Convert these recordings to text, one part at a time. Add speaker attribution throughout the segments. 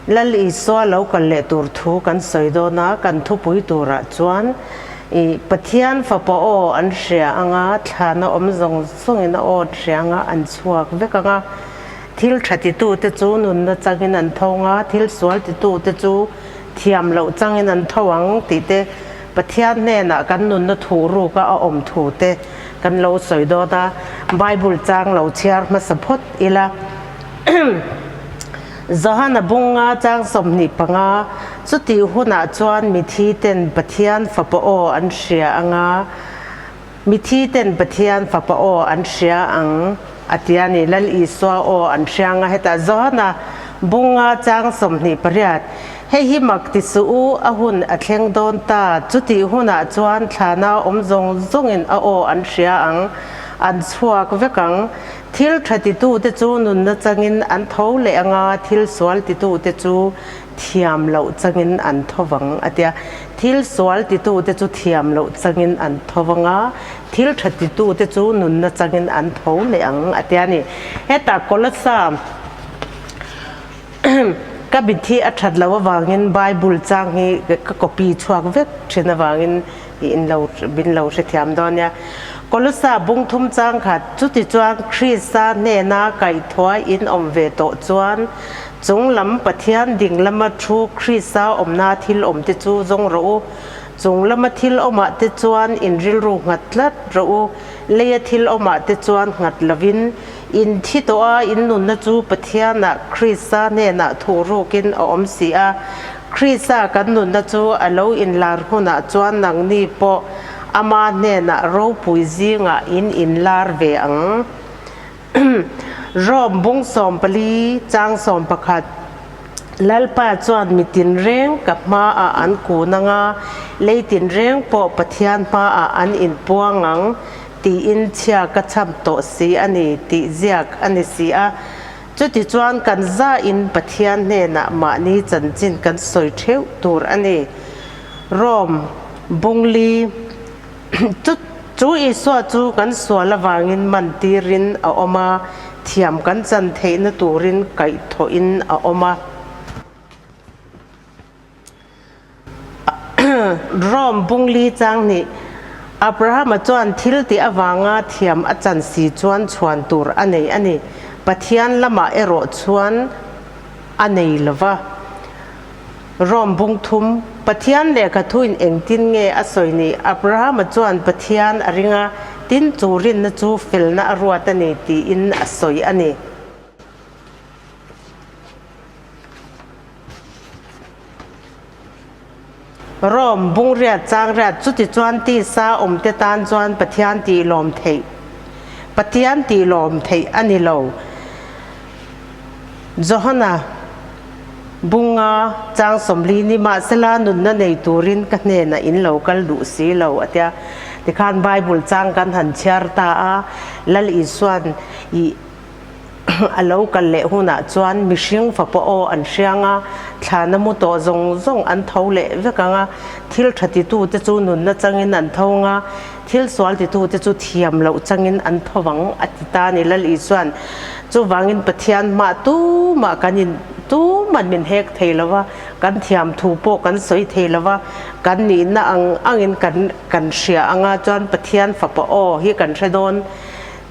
Speaker 1: Lal Isua lo kal leh tur thu kan sawi dawn a, kan thupui turah chuan i Pathian fapa aw an hria anga, thlana awm zawng zawngin a aw an hria anga, an chhuak vek anga, thil tha titute chu nunna changin an tho anga, thil sual titute chu thiam loh changin an tho ang tih te, Pathian hnenah kan nunna thuh ruka a awm thu te kan lo sawi dawn a, Bible chang lo chhiar hmasa phawt ila. Johana bunga chang 25, Chutih hunah chuan mithi ten Pathian Fapa aw an hria anga, mithi ten Pathian Fapa aw an hria ang a ti a ni. Lal Isua aw an hria anga hetah Johana bunga chang 28, Hei hi mak ti suh u, a hun a thleng dawn ta, chutih hunah chuan thlana awm zawng zawngin a aw an hria ang, an chhuak vek ang. Thil tha titute chu nunna changin an tho leh anga, thil sual titute chu thiam loh changin an tho vang, a ti a. Thil sual titute chu thiam loh changin an tho vang a, thil tha titute chu nunna changin an tho leh ang, a ti a ni. Hetah Kolossa ka mitthi a that loh avangin Bible chang hi ka copy chhuak vek thin avangin in lo min lo hrethiam dawn nia. Kolossa bung thum chang khat chuti chuan Krista hnena kaihthua in awm ve tawh chuan chung lam Pathian ding lama thu Krista awmna thil awm te chu zawng rawh u. Chung lama thil awmah te chuan in rilru nghat tlat rawh u. Leia thil awmah te chuan nghat lovin in thi tawh a, in nunna chu Pathianah Krista hnenah thuh rukin a awm si a. Krista kan nunna chu a lo inlar hunah chuan nangni pawh ama hnenah ropui zingah in inlar ve ang. Rom bung 14 chang 11 Lalpa chuan mi tinreng ka hmaah an kun anga, lei tinreng pawh Pathian hmaah an inpuang ang tiin chhia ka chham tawh si a ni tih ziak a ni si a. Chutichuan kan zain Pathian hnenah mahni chanchin kan sawi theuh tur a ni. Rom bungli Chu chu Isua chu kan sual avangin man tirin a awm a, thiam kan chan theihna turin kaihthawhin a awm a. Rom bungli chang nih Abrahama chuan thil tih avanga thiam a chan si chuan chhuan tur a nei a ni. Pathian lamah erawh chuan a nei lo va. Rom bung thum, Pathian lehkha thuin engtin nge a sawi ni? Abrahama chuan Pathian a ring a, tin chu rinna chu felna a ruat a ni tiin a sawi a ni. Rom bungriat changriat chutichuan tisa awmte tan chuan Pathian tih lawm theih Pathian tih lawm theih a ni lo. Johana bunga chang 40 ni mahsela nunna nei turin ka hnenah in lo kal duh si lo a tia. Tikhan Bible chang kan han chhiar ta a, Lal Isuan i A lo kal leh hunah chuan mihring fapa aw an hriang a, thlana mu tawh zawng zawng an tho leh vek ang a, thil tha titute chu nunna changin an tho ang a, thil sual titute chu thiam loh changin an tho vang a ti ta a ni Lal Isuan. Chuvangin Pathian hmah tumah kan in tuman min hek thei lo va, kan thiam thu pawh kan sawi thei lo va, kan nihna ang angin kan kan hria ang a, chuan Pathian fapa aw hi kan hre dawn.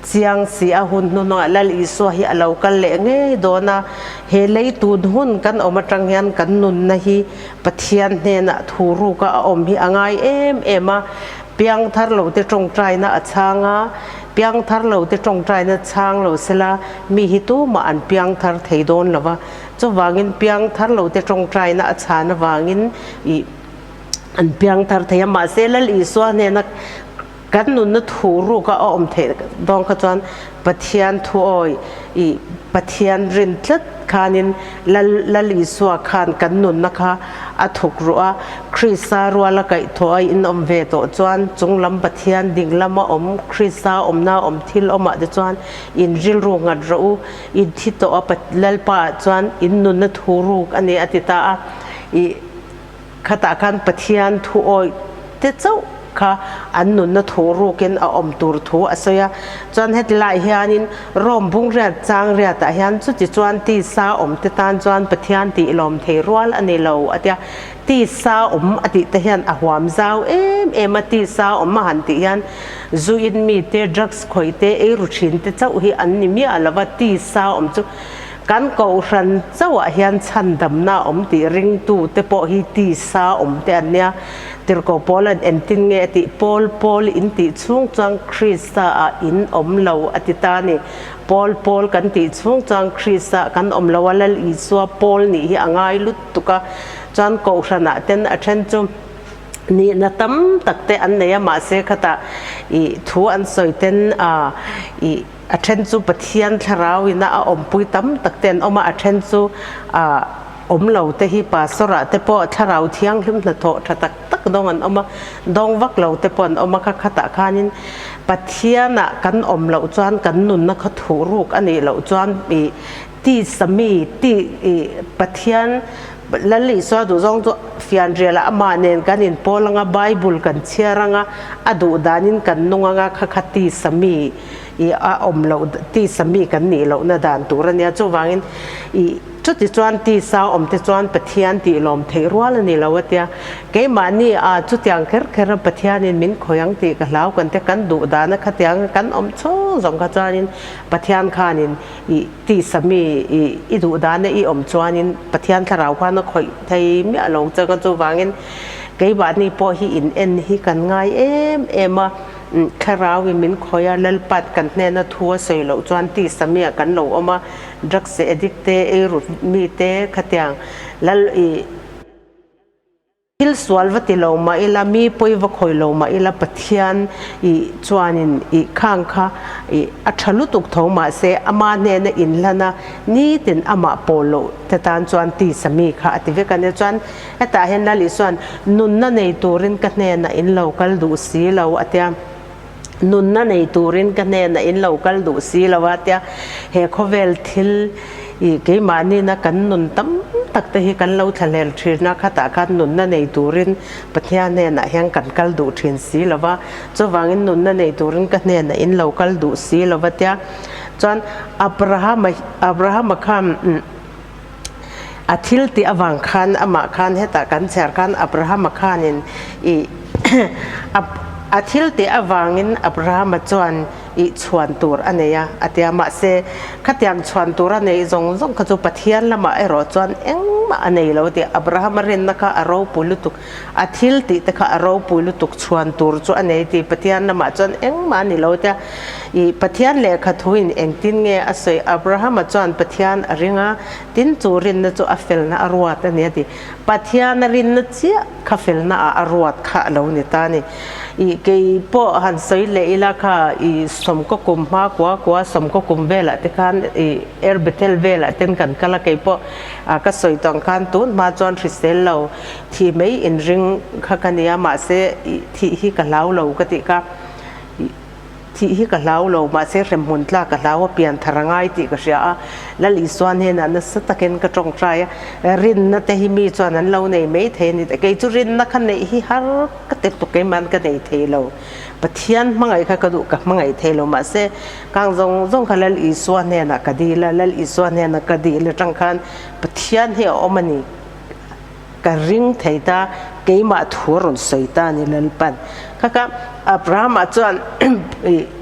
Speaker 1: Chiang si a hun hnuhnawh Lal Isua hi a lo kal leh ngei dawn a, he lei tun hun kan awm atang hian kan nunna hi Pathian hnenah thu ruka a awm hi a ngai em em a, piangthar lo te tawngtaina a chhang a, piangthar lo te tawngtaina chhang lo sela mi hi tumah an piangthar thei dawn lo va, chuvangin piangthar lo te tawngtaina a chhan avangin ih an piangthar thei a, mahse Lal Isua hnena Kan nunna thu ruk a awm theih dawn kha chuan Pathian thu awi i Pathian rin tlat khanin Lal Lal Isua khan kan nunna kha a thuk ruh a, Krista ruala kaihthawh a inawm ve tawh chuan chung lam Pathian ding lama awm Krista awmna awm thil awmah te chuan in rilru nghat rawh u, in thi tawh a Lalpa ah chuan in nunna thu ruk a ni a ti ta a, i khatah khan Pathian thu awi te chauh. kha an nunna thu rukin a awm tur thu a sawi a. Chuan heti lai hianin Rome bungriat chang riatah hian chuti chuan tisa awmte tan chuan Pathian tih lawm thei rual a ni lo a tia. Tisa awm a tih te hian a huam zau em em a, tisa awm a han tih hian zu in mi te, drugs khawih te, ei ru thin te chauh hi an ni miah lo va, tisa awm chu kan kohhran chauhah hian chhandamna a awm tih ringtu te pawh hi tisa awm te an nia. Tirhkoh Paula'n engtin nge a tih? Paul, Paul in tih chhung chuan Krista ah in awm lo a ti ta a ni. Paul, Paul kan tih chhung chuan Krista ah kan awm lo a, Lal Isua Paul nih hi a ngai lutuk a. Chuan kohhranah ten a then chu nihna tam tak te an nei a, mahse khatah ih thu an sawi ten ah ih a then chu Pathian thlarau ina a awmpui tam tak te an awm a, a then chu ah awm lo te hi pastor ah te pawh thlarau thianghlim hnathawh tha tak tak dawng an awm a, dawng vak lo te pawh an awm a, kha khatah khanin Pathian ah kan awm loh chuan kan nunna kha thuh ruk a nih loh chuan ih Tisa mi ti i Pathian Lal Isua duhzawng chu fianrialah amah nen kan inpawl anga, Bible kan chhiar anga, a duh danin kan nung anga, kha kha tisa mi i a awm loh, tisa mi kan nih lohna dan tur a nia. Chuvangin i chuti chuan tisa awm te chuan Pathian tih lawm theih rual a ni lo a tia. Keimahni a chutiang kher kher a Pathianin min khawih ang tih ka hlau kan tia, kan duh dana khatiang kan awm chhung zawng kha chuanin Pathian khanin I tisa mi i i duh dana i awm chuanin Pathian thlarau khan a khawih thei miah lo che ka chuvangin keimahni pawh hi in en hi kan ngai em em a, thlarau in min khawih a, Lalpat kan hnena thu a sawi loh chuan tisa mi ah kan lo awm a, drugs addict te, eirut mi te khatiang Lal i. Thil sual va ti lo mah ila, mi pawi va khawi lo mah ila, Pathian i chuanin i khang kha i a tha lutuk tho mah se, ama hnena inhlan a, nitin amah pawl loh te tan chuan tisa mi kha a ti vek a nia. Chuan hetah hian Lal Isua'n nunna nei turin ka hnenah in lo kal duh si lo a tia. Nunna nei turin ka hnenah in lo kal duh si lo a tia he khawvel thil i keimahni-na kan nun tam tak te hi kan lo thlahlel thin a, khatah khan nunna nei turin Pathian hnenah hian kan kal duh thin si lo va, chuvangin nunna nei turin ka hnenah in lo kal duh si lo va tia chuan Abrahama Abrahama khan A thil tih avang khan amah khan hetah kan chhiar khan Abrahama khanin i a thil tih avangin Abrahama chuan i chhuan tur a nei a, a ti a. Mahse, khatiang chhuan tur a neih zawng zawng kha chu Pathian lamah erawh chuan engmah a nei lo tih Abrahama rinna kha a ropui lutuk, a thil tih te kha a ropui lutuk chhuan tur chu a nei tih Pathian lamah chuan engmah a ni lo tia. I Pathian lehkha thuin engtin nge a sawi? Abrahama chuan Pathian a ring a, tin chu rinna chu a felna a ruat a ni a ti. Pathian a rinna chiah kha felna ah a ruat kha a lo ni ta a ni. I kei pawh han sawi leh ila kha i sawmkaw kum hma kua kua sawmkaw kum velah te khan i Air Bethel velah ten kan kal a, kei pawh ka sawi tawh ang khan tun hma chuan hrisel lo thih mai inring kha ka nia mahse i thih hi ka hlau lo ka tih kha. Thih hi ka hlau lo, mahse hremhmun tlak ka hlau a, pian thar a ngai tih ka hria a. Lal Isua hnenah nasa takin ka tawngtai a, rinna te hi mi chuan an lo nei mai thei a ni. Kei chu rinna kha neih hi har ka ti tuk keima'n ka nei thei lo. Pathian hmangaih kha ka duh, ka hmangaih thei lo, mahse kang zawng zawng kha Lal Isua hnenah ka dil a, Lal Isua hnena ka dil atang khan Pathian hi a awm a ni. Ka ring thei ta, keimah thu a rawn sawi ta a ni Lalpan. Kha kha Abraham-a chuan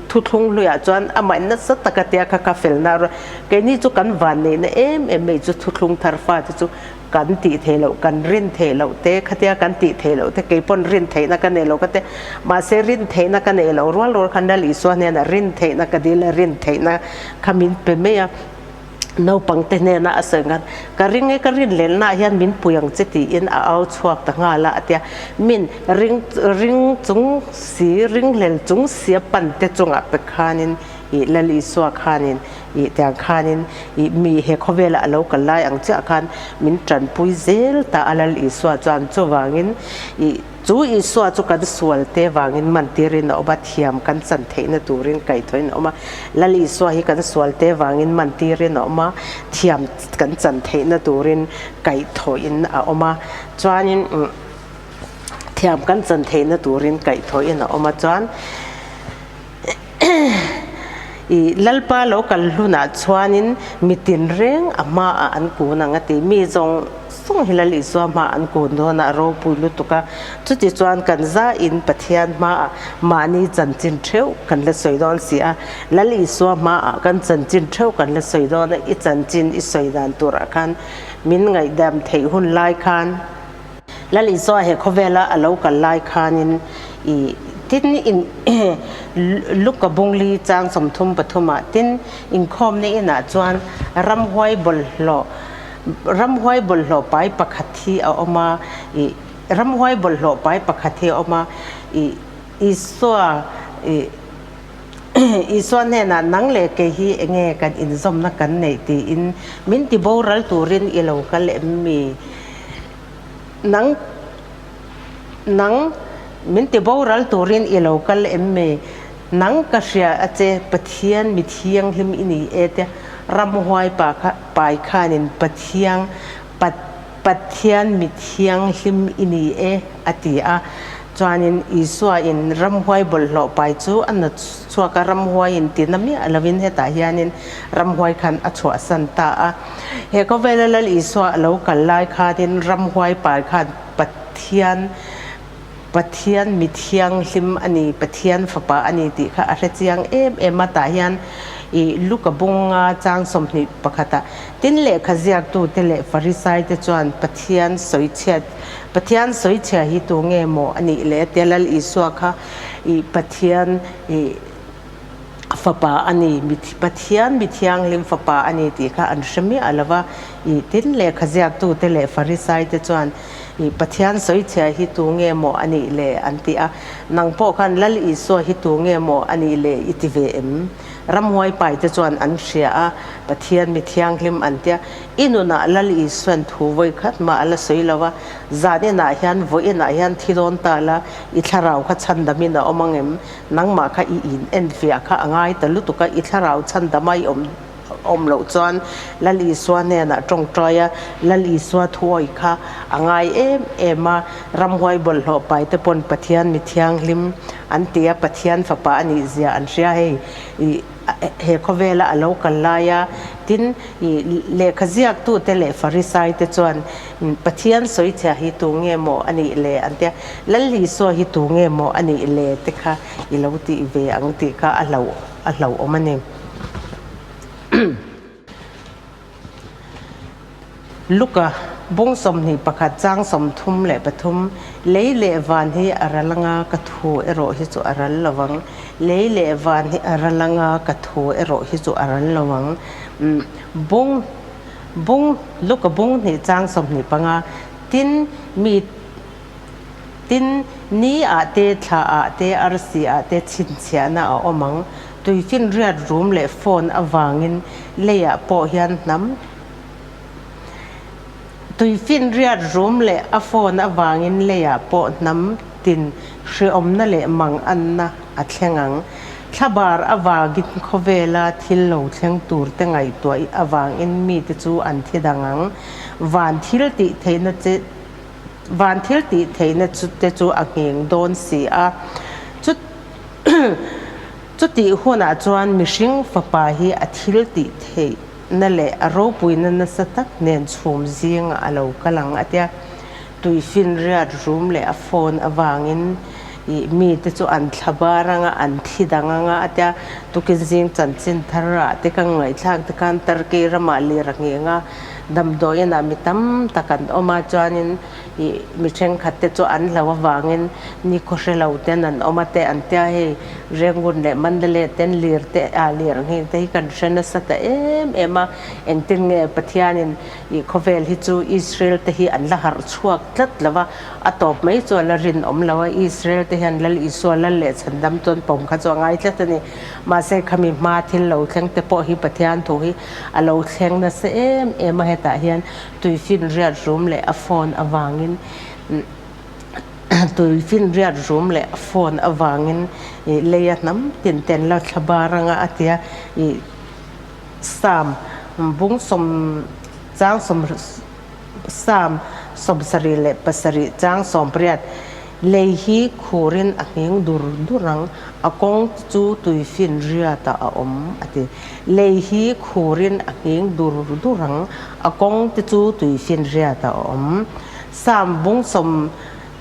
Speaker 1: thuthlung hluiah chuan amah nasa taka tia kha kha felna a rawn, keini chu kan vanneihna em em mai chu thuthlung thar fate chu kan tih theih loh, kan rin theih loh te, khatia kan tih theih loh te, kei pawn rin theihna ka nei lo ka ti, mahse rin theihna ka nei lo rual rual khan Lal Isua hnenah rin theihna ka dil a, rin theihna kha min pe mai a. Naupangte hnena a sawi nghan, Ka ring e, ka rinlelnaah hian min pui ang che tiin a au chhuak ta nghal a, a ti a. Min ring ring chung si, ringhlel chung sia pante chungah pe khanin ih Lal Isua khanin ih tiang khanin ih mi he khawvelah a lo kal lai ang chiah khan min tanpui zel ta a Lal Isua chuan chuvangin ih Chu Isua chu kan sualte vangin mantirin a awm a, thiam kan chan theihna turin kaihthawhin a awm a. Lal Isua hi kan sualte vangin mantirin a awm a, thiam kan chan theihna turin kaihthawhin a awm a. Chuanin. Thiam kan chan theihna turin kaihthawhin a awm a chuan i Lalpa lo kal hlunah chuanin mi tinreng a hmaah an kun ang a ti. Mi zawng zawng hi Lal Isua hmaah an kun dawn a, a ropui lutuk a. Chutichuan kan zain Pathian hmaah mahni chanchin theuh kan la sawi dawn si a. Lal Isua hmaah kan chanchin theuh kan la sawi dawn a, i chanchin i sawi dan turah khan min ngaihdam theih hun lai khan, Lal Isua he khawvela a lo kal lai khanin i tin in Luka bungli chang 33 ah tin inkhawmna inah chuan ramhuai bawlhhlawh ramhuai bawlhhlawh pai pakhat hi a awm a, i ramhuai bawlhhlawh pai pakhat hi a awm a, i Isua i Isua hnenah nang leh kei hi enge kan inzawmna kan neih tiin min ti boral turin i lo kal em mi? Nang nang min ti boral turin i lo kal em mi? Nang ka hria a che Pathian mi thianghlim i ni e tia ramhuai pa kha pai khanin Pathiang Pat Pathian mi thianghlim i ni e a ti a. Chuanin Isua in ramhuai bawlhhlawh pai chu a na chhuak a, ramhuai in ti na miah lovin hetah hianin ramhuai khan a chhuahsan ta a. He khawvela Lal Isua a lo kal lai khanin ramhuai pai khan Pathian Pathian mi thianghlim a ni, Pathian fapa a ni tih kha a hre chiang em em a, tah hian i Luka bunga chang 21 ah tin lehkha ziaktute leh Farisaite chuan Pathian sawichhiat Pathian sawichhia hi tu nge maw a nih le tia Lal Isua kha i Pathian i fapa a ni, Pathian mi thianghlim fapa a ni tih kha an hre miah lo va, i tin lehkha ziaktute leh Farisaite chuan i Pathian sawichhia hi tu nge maw a nih le an ti a, nang pawh khan Lal Isua hi tu nge maw a nih le i ti ve em? Ramhuai paite chuan an hria a, Pathian mi thianghlim an tia, i nunah Lal Isuan thu vawi khat mah a la sawi lo a, zan inah hian vawiinah hian thi dawn ta la, i thlarau kha chhandamin a awm ang em? Nangmah kha i in enfiah kha a ngai ta lutuk a, i thlarau chhandama i awm awm loh chuan Lal Isua hnenah tawngtai a, Lal Isua thuawi kha a ngai em em a, ramhuai bawlhhlawh pai te pawn Pathian mi thianghlim an ti a, Pathian fapa a nih zia an hria hei i he khawvela a lo kal lai a, tin i lehkha ziaktute leh Farisai te chuan Pathian sawichhia hi tu nge maw a nih le an tia, Lal Isua hi tu nge maw a nih le te kha i lo tih ve ang tih kha a hlauh a hlauhawm a ni. Luka bung 21 chang 33, Lei leh van hi a ral anga ka thu erawh hi chu a ral lo ang, lei leh van hi a ral anga ka thu erawh hi chu a ral lo ang. Bung bung Luka bung hnih chang 25, Tin, mi Tin, ni ah te, thla ah te, arsi ah te chhinchhiahna a awm ang. Tuifinriat rum leh phone avangin leiah pawh hian hnam Tuifinriat rum leh a phone avangin leiah pawh hnam tin hreawmna leh manganna a thleng ang. Thlabar avangin khawvela thil lo thleng turte ngaihtuah avangin mite chu an thi dang ang. Van thil tih theihna che Van thil tih theihna chu te chu a ngheng dawn si a. Chu chutih hunah chuan mihring fapa hi a thil tih theihna leh a ropuina nasa tak nen chhum zingah a lo kal ang a tia. Tuifinriat rum leh a phone avangin ih mite chu an thla bar anga an thi dang anga a tia. Tukin zing chanchin thar ah te ka ngaihthlak te khan Turkey ramah lir a ngheng a. Damdawiin ah mi tam tak an awm a, chuanin ih mi thenkhat te chu an hlo avangin nikhaw hre lo ten an awm a te an tia hei Rengun leh Mandalay ten lir te ah lir ngheng te hi kan hre nasa ta em em a, engtin nge Pathianin ih khawvel hi chu Israel te hi an la harh chhuak tlat lo va, a tawp mai chu a la rinawm lo a, Israel te hian Lal Isua lal leh chhandam chuan pawm kha chu a ngai tlat a ni, mahse khami hma thil lo thleng te pawh hi Pathian thu hi A lo thleng nasa em em a, hetah hian tuifinriat rum leh a phone avangin tuifinriat rum leh a phone avangin ih lei a hnam tin ten la thla bar anga a tia ih Psalm bung sawm chang sawm Psalm 77 chang 80. Lei hi khurin a nghing dur dur ang, a kawng chu tuifinriatah a awm, a ti. Lei hi khurin a nghing dur dur ang, a kawng te chu tuifinriatah a awm. Psalm bung sawm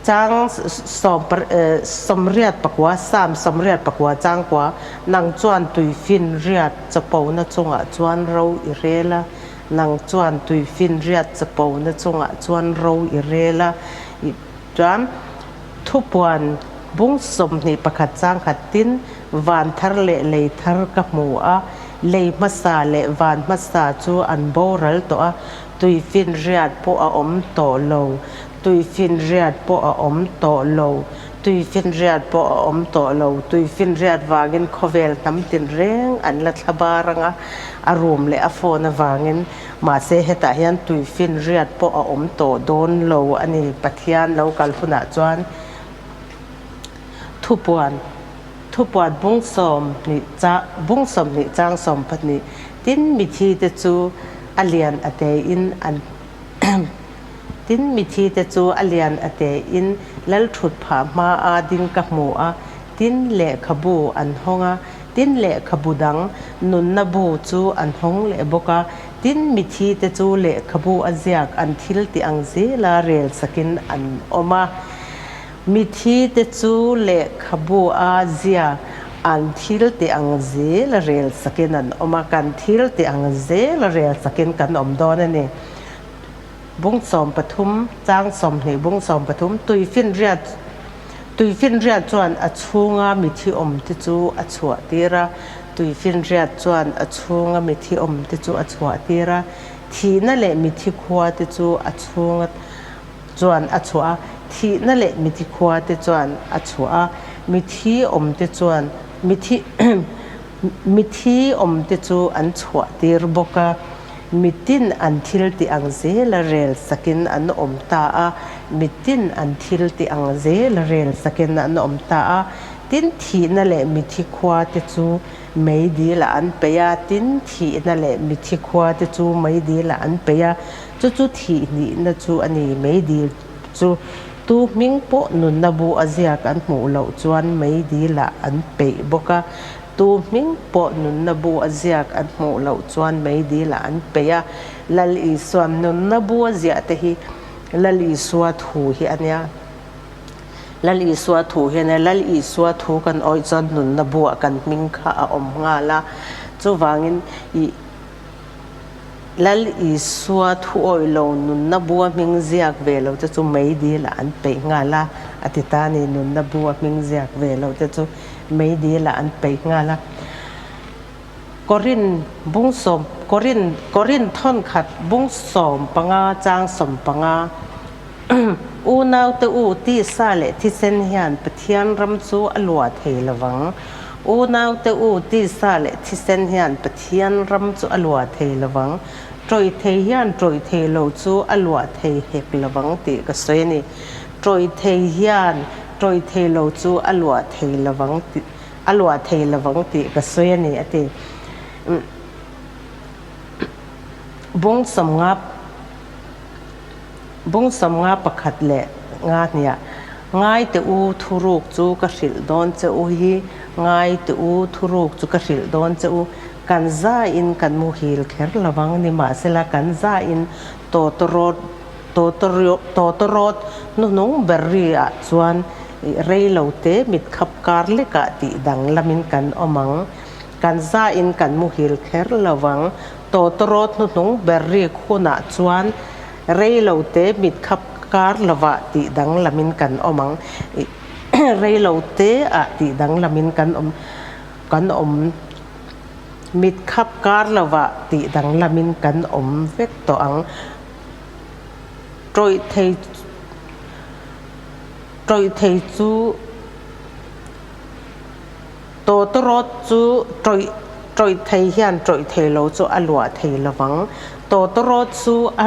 Speaker 1: chang sawm 84 Psalm 84 chang kua, Nang chuan tuifinriat chapona chungah chuan ro i rel a, nang chuan tuifinriat chapona chungah chuan ro i rel a. Chuan thupuan bung 21 chang khat tin van thar leh lei thar ka hmu a, lei hmasa leh van hmasa chu an boral tawh a, tuifinriat pawh a awm tawh lo, tuifinriat pawh a awm tawh lo, tuifinriat pawh a awm tawh lo, tuifinriat vangin khawvel hnam tinreng an la thla bar ang a, a rum leh a phone avangin. Mahse hetah hian tuifinriat pawh a awm tawh dawn lo a ni. Pathian lo kal hunah chuan thupuan thupuan bung 20 cha bung 20 chang 12 tin mithi te chu a lian a te in an tin mithi te chu a lian a te in lalthut phah hma a ding ka hmu a tin lehkhabu an hawng a Tin, lehkhabu dang, nunna bu chu an hawng leh bawk a, tin, mithi te chu lehkhabu a ziak an thil tih ang zela rel sakin an awm a. Mithi te chu lehkhabu a ziak an thil tih ang zela rel sakin an awm a, kan thil tih ang zela rel sakin kan awm dawn a ni. Bung 13, chang 20 bung 13, Tuifinriat Tuifinriat chuan a chhunga mithi awmte chu a chhuah tir a, Tuifinriat chuan a chhunga mithi awmte chu a chhuah tir a, thihna leh mithi khuate chu a chhunga chuan a chhuah a, thihna leh mithi khuate chuan a chhuah a, mithi awmte chuan mithi mithi awmte chu an chhuah tir bawk a. Mitin an thil tih ang zela rel sakin an awm ta a, mitin an thil tih ang zela rel sakin an awm ta a. Tin, thihna leh mithi khua te chu meidil ah an peih a, tin, thihna leh mithi khua te chu meidil ah an peih a, chu chu thih nihna chu a ni. Meidil chu tu hming pawh nunna bu a ziak an hmuh loh chuan meidil ah an peih bawk a, Tu hming pawh nunna bu a ziak an hmuh loh chuan meidil ah an peih a, Lal Isua nunna bu a ziah te hi Lal Isua thu hi a nia. Lal Isua thu hi a nia. Lal Isua thu kan awih chuan nunna bu ah kan hming kha a awm nghal a. Chuvangin ih Lal Isua thu awih lo nunna bu a hming ziak ve lo te chu meidil ah an peih nghal a, a ti ta a ni. Nunna bu a hming ziak ve lo te chu Meidil ah an peih nghal a. Korin bung sawm Korin Korin thawn khat bung 15 chang 15 Unaute u tisa leh thisen hian Pathian ram chu a luah thei lovang. Unaute u tisa leh thisen hian Pathian ram chu a luah thei lovang. Tawih thei hian tawih thei lo chu a luah thei hek lovang tih ka sawi a ni. Tawih thei hian Tawih thei lo chu a luah thei lovang tih a luah thei lovang tih ka sawi a ni a ti. Bung 50 bung 51 leh nga hniah Ngai teh u thuruk chu ka hrilh dawn che u hi Ngai teh u thuruk chu ka hrilh dawn che u Kan zain kan muhil kher lovang nimahsela kan zain tawtawrawt Tawtawrawt hnuhnung ber ri ah chuan rei lo te mit khap kar lek ah tih dang lamin kan awm ang. Kan za in kan muhil kher lo ang. Tawtawrawt hnuhnung ber ri khun ah chuan rei lo te mit khap kar lo ah tih dang lamin kan awm ang. Rei lo te ah tih dang lamin kan awm kan awm. Mit khap kar lo ah tih dang lamin kan awm vek tawh ang. Tawih thei tawih thei chu tawtawrawt chu tawih tawih thei hian tawih thei lo chu a luah thei lovang. Tawtawrawt chu a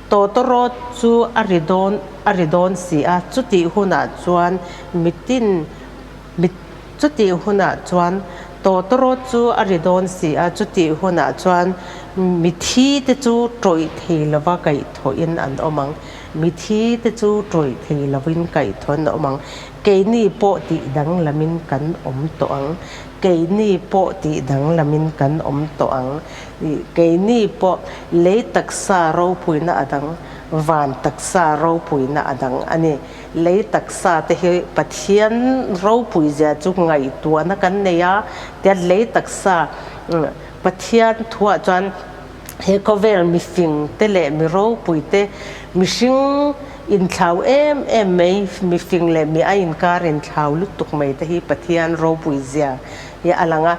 Speaker 1: tawtawrawt chu a ri dawn a ri dawn si a, chutih hunah chuan mitin mit Chutih hunah chuan tawtawrawt chu a ri dawn si a, chutih hunah chuan mithi te chu tawih thei lova kaihthawhin an awm ang. Mithi te chu tawih thei lovin kaihthawh an awm ang. Keini pawh tih danglamin kan awm tawh ang. Keini pawh tih danglamin kan awm tawh ang. Keini pawh lei taksa ropuina a dang, van taksa ropuina a dang a ni. Lei taksa te hi Pathian ropui zia chu ngaihtuahna kan nei a, tian lei taksa Pathian thuah chuan he khawvel mifing te leh mi ropui te, mihring inthlau em em mai, mifing leh mi a inkar inthlau lutuk mai te hi Pathian ropui zia hi a lang a.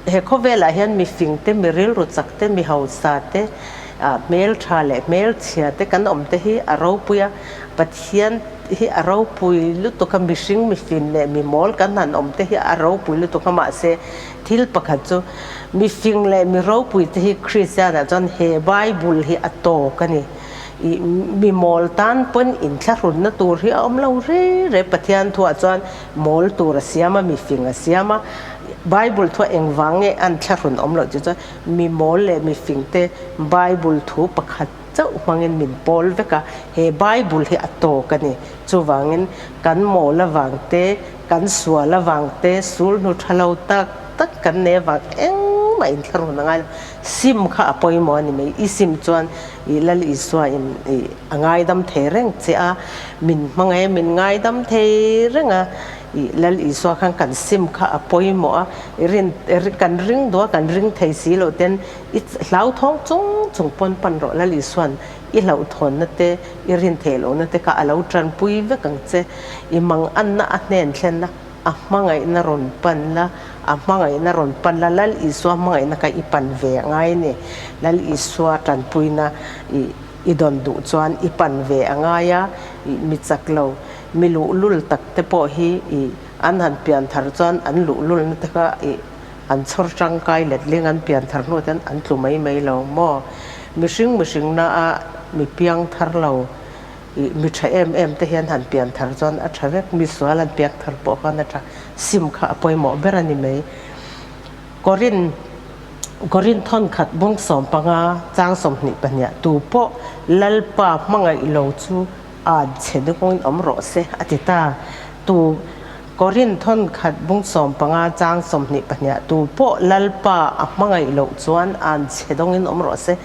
Speaker 1: He khawvelah hian mifing te, mi rilru chak te, mi hausa te, hmeltha leh hmelchhia te kan awm te hi a ropui a, Pathian hi a ropui lutuk a, mihring mifin leh mi mawl kan han awm te hi a ropui lutuk a, mahse thil pakhat chu mifing leh mi ropui te hi Kristianah chuan he Bible hi a tawk a ni. I mi mawl tan pawn inthlahrunna tur hi a awm lo re re, Pathian thuah chuan mawl tur a siam a, mifing a siam a, Bible thuah engvang nge an thlahrun awm loh tih chuan mi mawl leh mifing te Bible thu pakhat chauh hmangin min pawl vek a, he Bible hi a tawk a ni. Chuvangin kan mawl avang te, kan sual avang te, sulhnu tha lo tak tak kan nei avang engmah inthlahrun a ngai lo. Sim kha a pawimawh a ni mai. I sim chuan i Lal Isua in i a ngaidam thei reng che a, min hmangaih a, min ngaidam thei reng a, i Lal Isua khan kan sim kha a pawimawh a, i rin kan ring duh a, kan ring thei si loh ten I hlauthawng chung chung pawn pan rawh Lal Isuan i hlauhthawnna te, i rin theih lohna te kha a lo tanpui vek ang che. I manganna a hnen thlenna, a hmangaihna rawn pan la, a hmangaihna rawn pan la, Lal Isua hmangaihna kha i pan ve a ngai a ni. Lal Isua tanpuina i i dawn duh chuan i pan ve a ngai a, i mi chak lo, mi luhlul tak te pawh hi i an han pian thar chuan an luhlulna te kha i An chhawr tangkai letling an pian thar hnu ten an tlu mai mai lo maw? Mihring mihring na a mi piang thar lo i mi tha em em te hian han pian thar chuan a tha vek, mi sual an piang thar pawh khan a tha, sim kha a pawimawh ber a ni mai. Korin Korin thawnkhat bawng 15 chang 22 tu pawh Lalpa hmangaih lo chu a chhe deuhin awm rawh se a ti ta. Tu Korin thawnkhat bung 15 chang 22 tu pawh Lalpa a hmangaih loh chuan an chhe dawngin awm rawh se.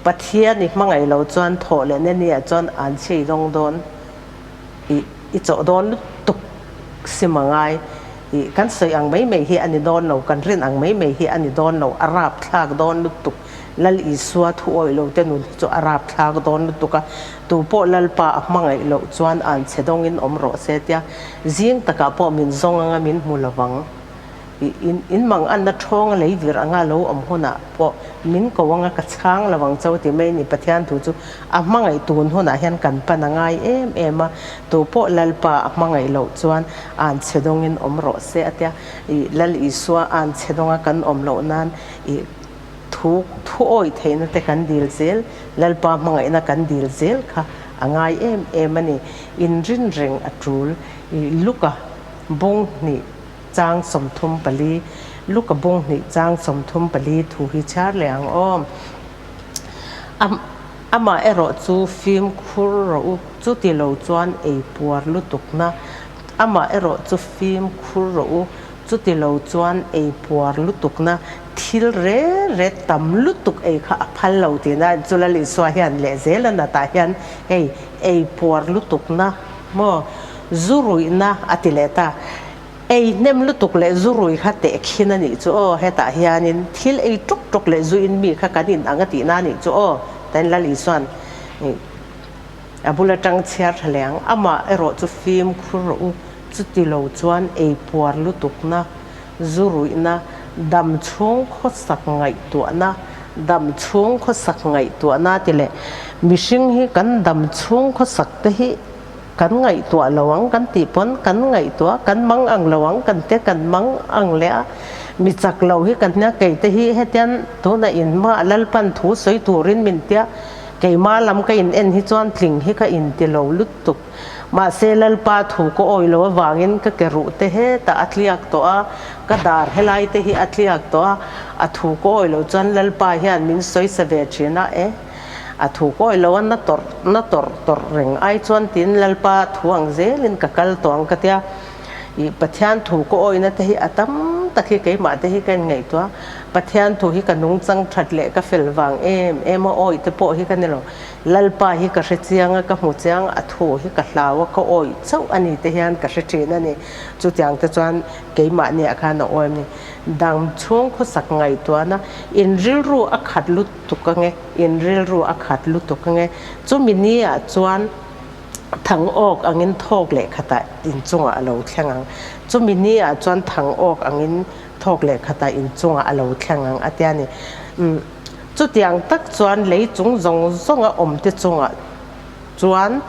Speaker 1: Pathian i hmangaih loh chuan thawh leh na nia chuan an chhe i dawng dawn i i chawh dawn lutuk sim a ngai. I kan sawi ang mai mai hi a ni dawn lo, kan rin ang mai mai hi a ni dawn lo, a rapthlak dawn lutuk. Lal Isua thu awih lo te nun hi chu a rapthlak dawn lutuk a, tu pawh Lalpa a hmangaih loh chuan an chhe dawngin awm rawh se tia zing takah pawh min zawng anga min hmu lovang. I in in mang anna thawnga lei vir anga lo awm hunah pawh min ko anga ka chhang lovang cho ti mai ni Pathian thu chu a hmangaih tun hunah hian kan pan a ngai em em a, tu pawh Lalpa a hmangaih loh chuan an chhe dawngin awm rawh se a tia i Lal Isua an chhe dawnga kan awm loh nan i Thu thu awih theihna te kan dil zel, Lalpa hmangaihna kan dil zel kha a ngai em em a ni. Inrin reng a tul i Luka bawng hnih chang 34, Luka bawng hnih chang 34 thu hi chhiar leh ang aw. Amah erawh chu fimkhur rawh u, chuti lo chuan ei puar lutukna, amah erawh chu fimkhur rawh u, Chuti lo chuan ei puar lutukna thil re re tam lutuk ei kha a phal lo tihna chu Lal Isua hian leh zel a natah hian hei ei puar lutukna maw zu ruihna a ti leh ta. Ei hnem lutuk leh zu rui kha tehkhin a nih chu aw hetah hianin thil ei ṭuk ṭuk leh zu in mi kha kan in ang a tihna a nih chu aw tain Lal Isua'n a bul aṭang chhiar ṭha leh ang. Amah erawh chu fimkhur rawh u. Chuti lo chuan ei puar lutukna, zu ruihna, dam chhung khawsak ngaihtuahna, dam chhung khawsak ngaihtuahna ti leh mihring hi kan dam chhung khawsak te hi kan ngaihtuah lo ang kan tih pawn kan ngaihtuah kan mang ang lo ang kan tia kan mang ang leh a, mi chak lo hi kan nia kei te hi hetian tuna in hma Lalpan thu sawi turin min tia keimah lam ka in en hi chuan tling hi ka inti lo lutuk. Mahse Lalpa thu ka awih loh avangin ka ke ruh te hetah a tliak tawh a, ka dar helai te hi a tliak tawh a, a thu ka awih loh chuan Lalpa hian min sawisa ve thin a e. A thu kawi lo a, na tawrh na tawrh tawrh reng ai chuan tiin Lalpa thu ang zelin ka kal tawh ang ka tia. Ih Pathian thu ka awihna te hi a tam tak hi keimah te hi ka inngaihtuah a, Pathian thu hi ka nungchang that leh ka fel vang em em a awih te pawh hi ka ni lo. Lalpa hi ka hre chiang a, ka hmu chiang a, thu hi ka hlau a, ka awih chauh a ni te hian ka hre thin a ni. Chutiang te chuan keimahniah khan a awih a ni. Dang chhung khawsak ngaihtuahna in rilru a khat lutuk ange, in rilru a khat lutuk ange. Chumi ni ah chuan thang awk angin thawk leh khatah inchungah a lo thleng ang. Chumi ni ah chuan thang awk angin thawk leh khatah inchungah a lo thleng ang a tia ni. Chutiang tak chuan lei chung zawng zawnga awmte chungah chuan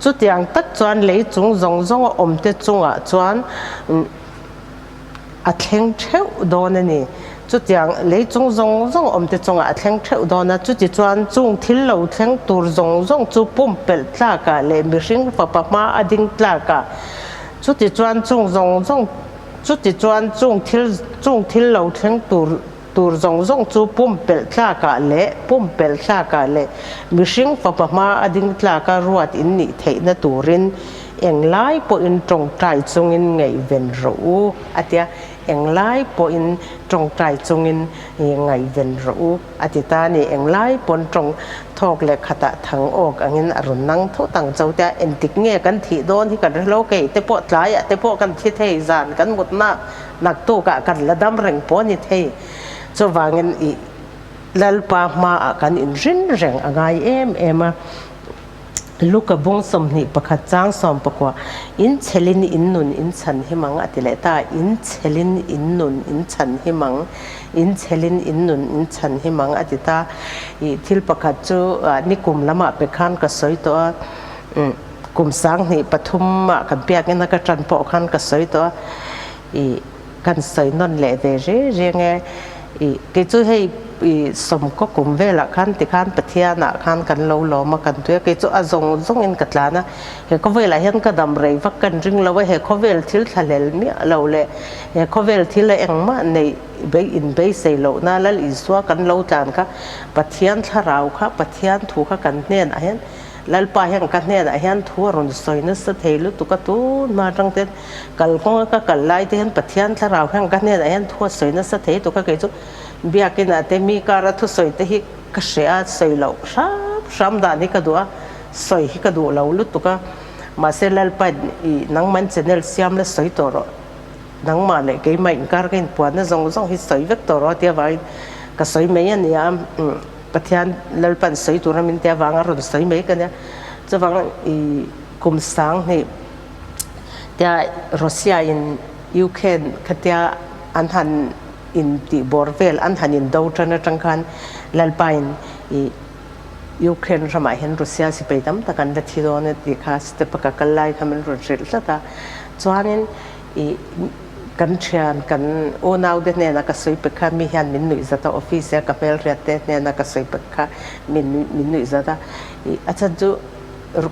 Speaker 1: Chutiang tak chuan lei chung zawng zawnga awmte chungah chuan a thleng theuh dawn a ni. Chutiang lei chung zawng zawng awmte chungah a thleng theuh dawn a, chutichuan chung thil lo thleng tur zawng zawng chu pumpelh tlakah leh mihring fapa hma a ding tlakah chutichuan chung zawng zawng chutichuan chung thil chung thil lo thleng tur Tur zawng zawng chu pumpelh tlakah leh pumpelh tlakah leh mihring fapa hma a ding tlaka ruat in nih theihna turin englai pawhin tawngtai chungin ngaihven rawh u, a ti a. Englai pawhin tawngtai chungin ngaihven rawh u, a ti ta a ni. Englai pawn tawng thawk leh khatah thang awk angin a rawn nang thut ang cho tia engtik nge kan thih dawn hi kan hrelo, kei te pawh tlaiah te pawh kan thi thei zan kan mutna Naktukah kan la dam reng pawh a ni thei. Chuvangin i Lalpa hmaah kan inrin reng a ngai em em a. Luka bung 21 chang 19, In chhelin in nun in chhan him ang a ti leh ta. In chhelin in nun in chhan him ang, in chhelin in nun in chhan him ang a ti ta. I thil pakhat chu nikum lamah pe khan ka sawi tawh a. Kum 2003 ah kan biakinn a ka ṭan pawh khan ka sawi tawh a, i kan sawi nawn leh ve reng reng e. I kei chu hei i sawmkaw kum velah khan tikhan Pathian ah khan kan lo lawm a kan tui a, kei chu a zawng zawng in ka tlan a, he khawvel ah hian ka dam rei vak kan ring lo a, he khawvel thil thlahlel miah lo leh he khawvel thil a engmah neih bei in beisei lohna Lal Isua kan lo tlan kha Pathian thlarau kha Pathian thu kha kan hnenah hian Lalpa hian ka hnenah hian thu a rawn sawi nasa thei lutuk a, tun hma atang te kalkawnga ka kal lai te hian Pathian thlarau hian ka hnenah hian thu a sawi nasa thei lutuk a, kei chu biakinah te mi kara thusawi te hi ka hre a, sawi loh hram hram dan hi ka duh a, sawi hi ka duh lo lutuk a, mahse Lalpa i nangman channel siam la sawi tawh rawh, nangmah leh keimah inkar ka inpuanna zawng zawng hi sawi vek tawh rawh tia vangin ka sawi mai a ni a. Pathian Lalpan sawi tura min ti avanga rawn sawi mai ka nia. Chuvang i kum 2000 tia Russia in Ukraine khatia an han in tih bawr vel an han in do tan atang khan Lalpa in i Ukraine ramah hian Russia sipai tam tak an la thi dawn a tih kha step a ka kal lai kha min rawn hrilh tlat a. Chuanin i Kan thian, kan unaute hnena ka sawi pek kha mi hian min nuih zat a, office a ka hmelhriat te hnena ka sawi pek kha min min nuih zat a. Ih a chhan chu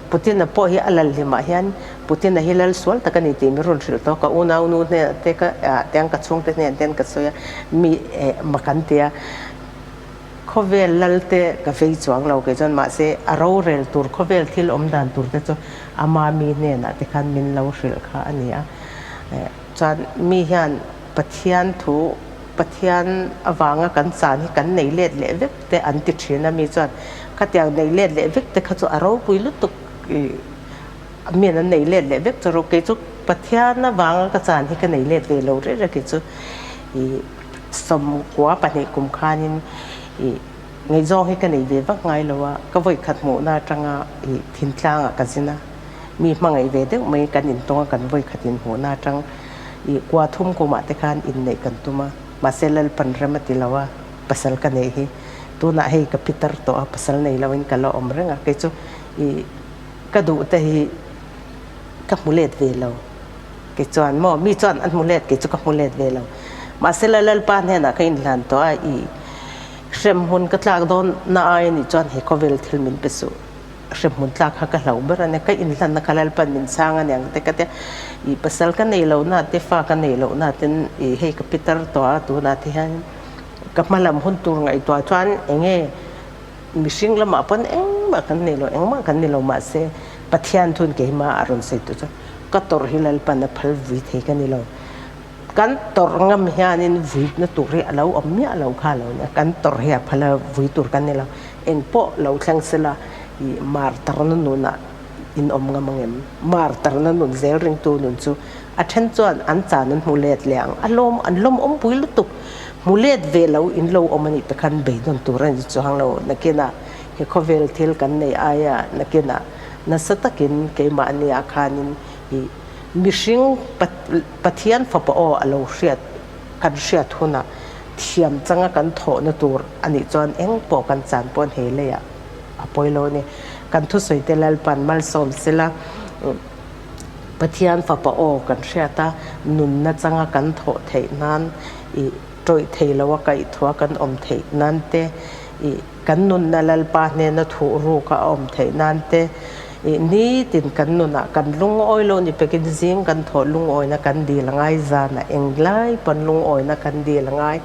Speaker 1: Putin-a pawh hi a lal hlimah hian Putin-a hi lal sual tak a ni tih min rawn hrilh tawh a, ka unaunu hnenah te ka ah te ka chhungte hnen ten ka sawi a, mi eh mak an ti a. Khawvel lal te ka vei chuang lo kei chuan mahse a rorel tur khawvel thil awm dan tur te chu ama mi hnenah te khan min lo hrilh kha a ni a. Chuan mi hian Pathian thu Pathian avanga kan chan hi kan nei let leh vek te an ti thin a mi chuan khatiang nei let leh vek te kha chu a ropui lutuk i mian an nei let leh vek chu ro kei chu Pathian avanga ka chan hi ka nei let ve lo reng reng kei chu i 92 kum khanin i ngaihzawng hi ka nei ve vak ngai lo a ka vawikhat hmuhna atanga i thintlangah ka zin a. Mi hmangaih ve deuh mai kan intawng a, kan vawikhat inhmuhna atang i kua thum kumah te khan inneih kan tum a, mahse Lalpan rem a ti lo a, pasal ka neih hi tunah hei ka pitar tawh a, pasal nei loin ka la awm reng a, kei chu i ka duh te hi ka hmu let ve lo, kei chuan maw mi chuan an hmu let kei chu ka hmu let ve lo, mahse la Lalpa hnenah ka inhlan tawh a, i hremhmun ka tlak dawn na ai anih chuan he khawvel thil min pe suh. Hremhmun tlak kha ka hlauh ber a nia, ka inhlanna kha Lalpan min chhang a niang te ka tia, ih pasal ka nei lohna te fa ka nei lohna ten ih hei ka pitar tawh a tunah te hian Ka hma lam hun tur ngaihtuah chuan enge mihring lamah pawn engmah kan nei lo, engmah kan ni lo mahse Pathian thun keimah a rawn sawi tur chuan ka tawrh hi Lalpan a phal vui thei ka ni lo. Kan tawrh ngam hianin vuitna tur hi a lo awm miah lo kha lo nia, kan tawrh hi a phal a vui tur kan ni lo. Engpawh lo thleng sela ih martarna nunah in awm ngam ang em? Martarna nun zel ringtu nun chu a then chuan an chan an hmu let leh ang, a lawm an lawm awmpui lutuk. Hmu let ve lo in lo awm a nih te khan beidawn tur a ni chuang lo. Nakinah he khawvel thil kan nei aia nakinah nasa takin keimahniah khanin ih Mihring Pathian fapa aw a lo hriat kan hriat hunah thiam changa kan thawhna tur a nih chuan eng pawh kan chan pawn hei leiah a pawi lo a ni. Kan thusawite Lalpan malsawm sela Pathian fapa aw kan hriat a, nunna changa kan thawh theih nan ih tawih thei lo a kaihthua kan awm theih nan te ih Kan nunna Lalpa hnena thuh ruk a awm theih nan te, ih nitin kan nunah kan lungawi lo ni pekin zing kan thawh lungawina kan dil a ngai, zanah englai pawn lungawina kan dil a ngai,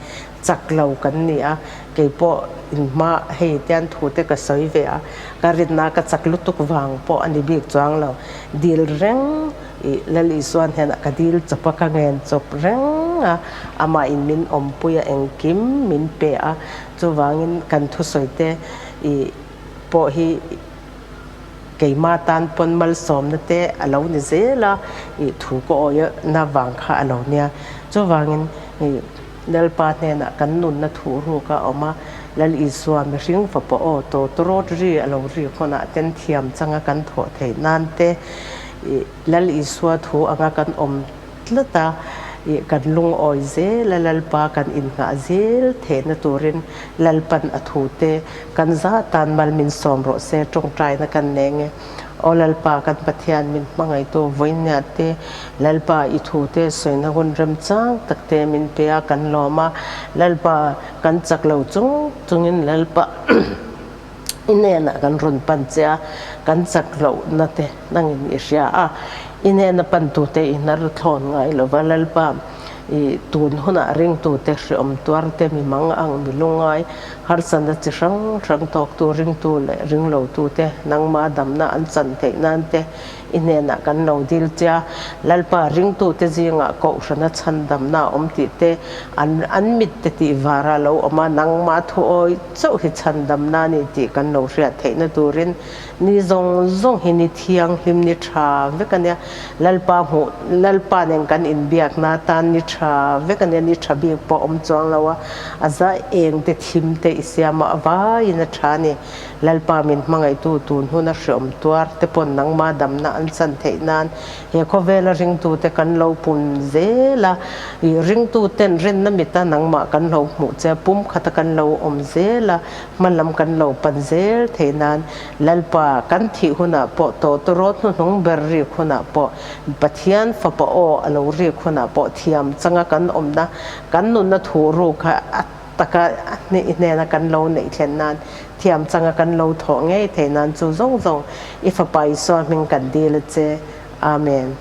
Speaker 1: chak lo kan ni a, keipawh inhma hei tian thu te ka sawi ve a, ka rinna ka chak lutuk vang pawh a ni bik chuang lo, dil reng ih Lal Isua hnenah ka dil chawp a, ka ngen chawp reng a, amah in min awmpui a, engkim min pe a. Chuvangin kan thusawite i pawh hi keima tan pawn malsawmna te a lo ni zel a, i thu ka awihna vang kha a lo nia. Chuvangin i Lalpa hnenah kan nunna thuh ruk a awm a, Lal Isua mihring fapa aw tawtawrawt ri a lo rik hunah ten thiam changa kan thawh theih nan te i Lal Isua thu anga kan awm tlat a, ih kan lungawi zel a, Lalpa kan innghah zel theihna turin Lalpan a thute kan zah tan mal min sawm rawh se, tawngtaina kan nei nge. Aw Lalpa kan Pathian min hmangaihtu vawinia te, Lalpa i thute sawina hun remchang tak te min pe a, kan lawm a, Lalpa kan chak lo chung chungin Lalpa I hnenah kan rawn pan che a, kan chak lohna te nangin i hria a, i hnena pantute i hnar thlawn ngai lo va, Lalpa, i tun hunah ringtute hreawm tuarte mi mang ang mi lungngai, harsatna chi hrang hrang tawktu ringtu leh ringlotute nangma damna an chan theih nan te i hnenah kan lo dil che a, Lalpa, ringtute zingah kohhrana chhandamna a awm tih te, an an mit te tih vara lo awm a, nangmah thuawi chauh hi chhandamna a ni tih kan lo hriat theihna turin ni zawng zawng hi ni thianghlim ni tha vek a nia. Lalpa hmuh, Lalpa nen kan inbiakna atan ni tha vek a nia, ni tha bik pawh a awm chuang lo a, a za eng te thim te i siam a, a vaiin a tha a ni. Lalpa min hmangaihtu tun huna hreawm tuar te pawn nangma damna an chan theih nan he khawvela ringtute kan lo pun zel a, ih ringtuten rinna mita nangmah kan lo hmuh che a, pum khata kan lo awm zel a, hma lam kan lo pan zel theih nan Lalpa kan thih hunah pawh tawtawrawt hnuhnung ber rik hunah pawh Pathian fapa aw a lo rik hunah pawh thiam changa kan awmna kan nunna thuh ruk kha a taka a hnena kan lo neih thlen nan, thiam changa kan lo thawh ngei thei nan chu zawng zawng i Fapa Isua hming kan dil a che. Amen.